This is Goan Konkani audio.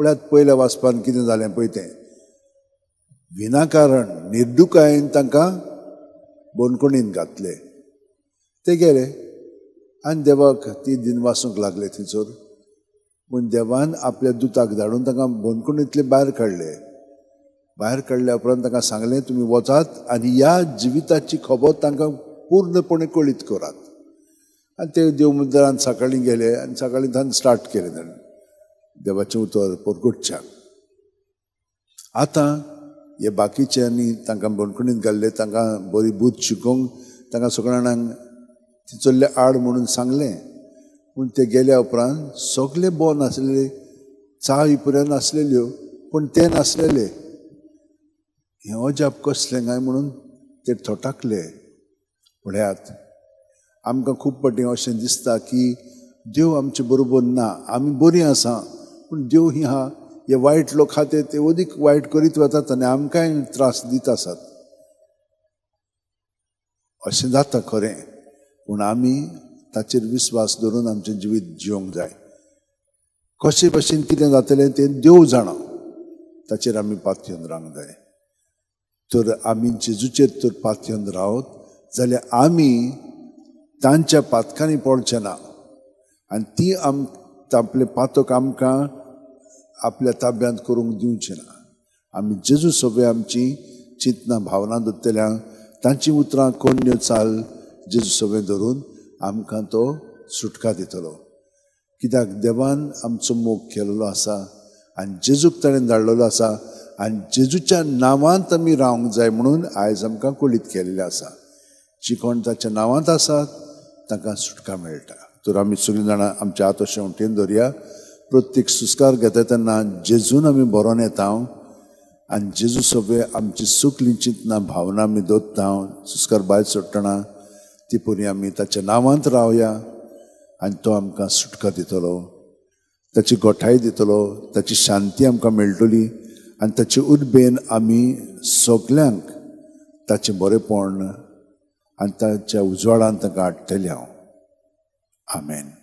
पळयात पयल्या वाचपान कितें जालें पळय तें, विनाकारण निर्दुकायेन तांकां बंदखणीन घातले. ते गेले आनी देवाक ती दिनवासूंक लागले थंयसर. पूण देवान आपल्या दुताक धाडून तांकां बंदखणींतले भायर काडले. भायर काडल्या उपरांत तांकां सांगलें, तुमी वचात आनी ह्या जिविताची खबर तांकां पूर्णपणे कळीत करात. आनी ते देव मंदिरांत सकाळीं गेले आनी सकाळीं तांणी स्टार्ट केलें ताणें देवाचें उतर परगटच्याक. आतां हे बाकीच्यांनी तांकां बंदखणींत घाल्ले, तांकां बरी बूद शिकोवंक तांकां सगळ्या जाणांक चल्ले आड म्हणून सांगलें. पूण ते गेल्या उपरांत सगळे बो नासलेले, चावी पर्यंत नासलेल्यो, पूण ते नासलेले. हें अजाप कसलें काय म्हणून ते थोटाकले. पळयात, आमकां खूब फावटी अशें दिसता की देव आमचे बरोबर ना, आमी बरीं आसा, पूण देव ही आहा, हे वायट लोक आहा ते अदीक वायट करीत वतात आनी आमकांय त्रास दीत आसात. अशें जाता खरें, पूण आमी ताचेर विस्वास धरून आमचें जिवीत जिवंक जाय. कशे भशेन कितें जातलें तें देव जाणा, ताचेर आमी पातयेवन रावंक जाय. तर आमी जेजूचेर तर पातयेवन रावत जाल्यार आमी तांच्या पातकांनी पडचे ना आनी ती आपले पातक आमकां आपल्या ताब्यांत करूंक दिवचे ना. आमी जेजू सगळे आमची चिंतना भावना दवरतल्या, तांची उतरां कोण्यो चाल जेजू सगळें धरून आमकां तो सुटका दितलो. कित्याक देवान आमचो मोग केल्लो आसा आनी जेजूक ताणें धाडलेलो आसा आनी जेजूच्या नांवांत आमी रावंक जाय म्हणून आयज आमकां कळीत केल्लें आसा. जी कोण ताच्या नांवांत आसात तांकां सुटका मेळटा. तर आमी सगळीं जाणां आमच्या हात अशें वटेन धरया. प्रत्येक सुस्कार घेता तेन्ना जेजून आमी बरोवन येता आनी जेजू सगळे आमची सुकली चिंतना भावना आमी दवरता. सुस्कार भायर सोडटना ती परी आमी ताच्या नांवांत रावया आनी तो आमकां सुटका दितलो, ताची गोठाय दितलो, ताची शांती आमकां मेळटली आनी ताचे उर्बेन आमी सगल्यांक ताचें बरेपण आनी ताच्या उजवाडान तांकां हाडटलें हांव. आमेन.